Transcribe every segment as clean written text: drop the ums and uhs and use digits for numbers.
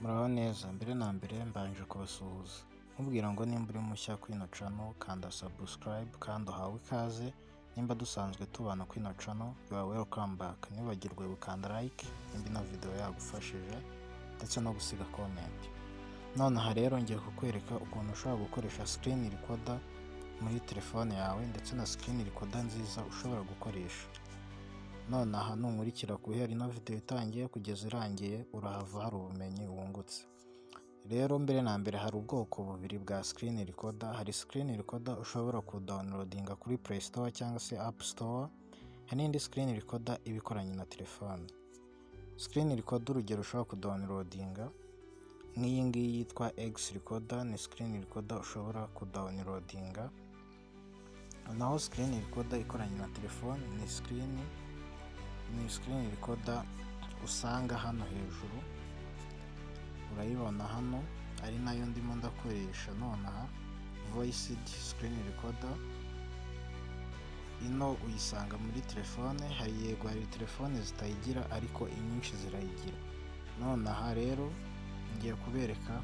Muraho neza, mbere na mbere mbanje kubasuhuza nkubwira ngo nimba uri mushya kuri ino channel kanda subscribe kandi uhawe ikaze, nimba dusanzwe tubana kuri ino channel you are welcome back, ntiwibagirwe gukanda like nimba ino video yagufashije ndetse no gusiga comment. Nonaha rero ngiye kukwereka ukuntu ushobora gukoresha screen recorder muri telefone yawe ndetse na screen recorder nziza ushobora gukoresha. Nonaha nunkurikira guhera ino video itangiye kugeza irangiye urahava hari ubumenyi wungutse. Rero mbere na mbere hari ubwoko bubiri bwa screen recorder, hari screen recorder ushobora kudownloadinga kuri Play Store cyangwa se App Store, hari n'indi screen recorder iba ikoranye na telefone. Screen recorder urugero ushobora kudownloadinga nk'iyi ngiyi yitwa X recorder, ni screen recorder ushobora kudownloadinga, naho screen recorder ikoranye na telefone ni screen recorder usanga hano hejuru, urayibona hano ari nayo ndimo ndakoresha nonaha, voiced screen recorder, ino uyisanga muri telefone, hari yego hari telefone zitayigira ariko inyinshi zirayigira. Nonaha rero ngiye kubereka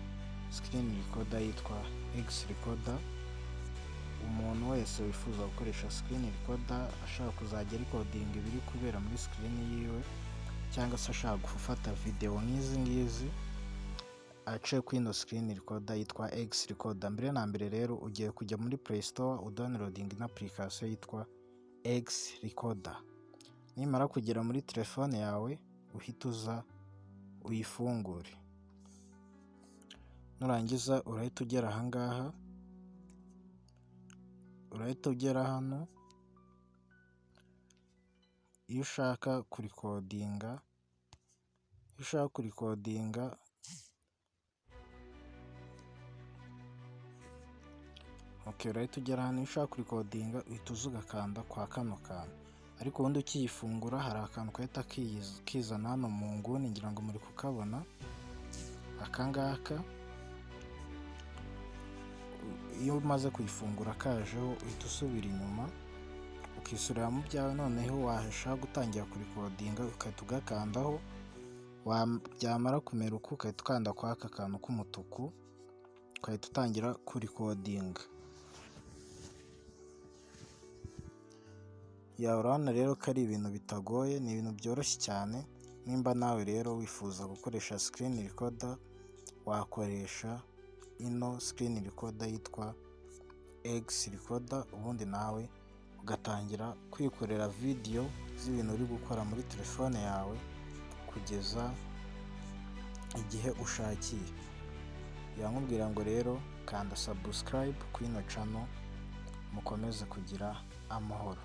screen recorder yitwa X recorder, umuntu wese wifuza gukoresha screen recorder ashaka kuzajya recordinga ibiri kubera muri screen yiwe cyangwa se ashaka gufata video nk'izi ngizi ace kuri ino screen recorder yitwa X recorder. Mbere na mbere rero ugiye kujya muri Play Store udownloadinga ino application yitwa X recorder, nimara kugera muri telefone yawe uhite uza uyifungure, nurangiza urahita ugera aha ngaha, urahita ugera hano, iyo ushaka kurecordinga, iyo ushaka kurecordinga okay, urahita ugera hano, iyo ushaka kurecordinga uhita uza ugakanda kwa kano kantu, ariko ubundi ukiyifungura hari akantu gahita kizana hano mu nguni, ngira ngo muri kukabona aka ngaka, iyo umaze kuyifungura kajeho uhita usubira inyuma ukisubirira mu byawe, noneho washaka gutangira kurecordinga ugahita ugakandaho, byamara kumera uku ugahita ukanda kwa aka kantu k'umutuku ugahita utangira kurecordinga. Urabona rero ko ari ibintu bitagoye, ni ibintu byoroshye cyane, nimba nawe rero wifuza gukoresha screen recorder wakoresha ino screen recorder yitwa X recorder, ubundi nawe ugatangira kwikorera video z'ibintu uri gukora muri telefone yawe kugeza igihe ushakiye. Yankubwira ngo rero kanda subscribe kuri ino channel mukomeze kugira amahoro.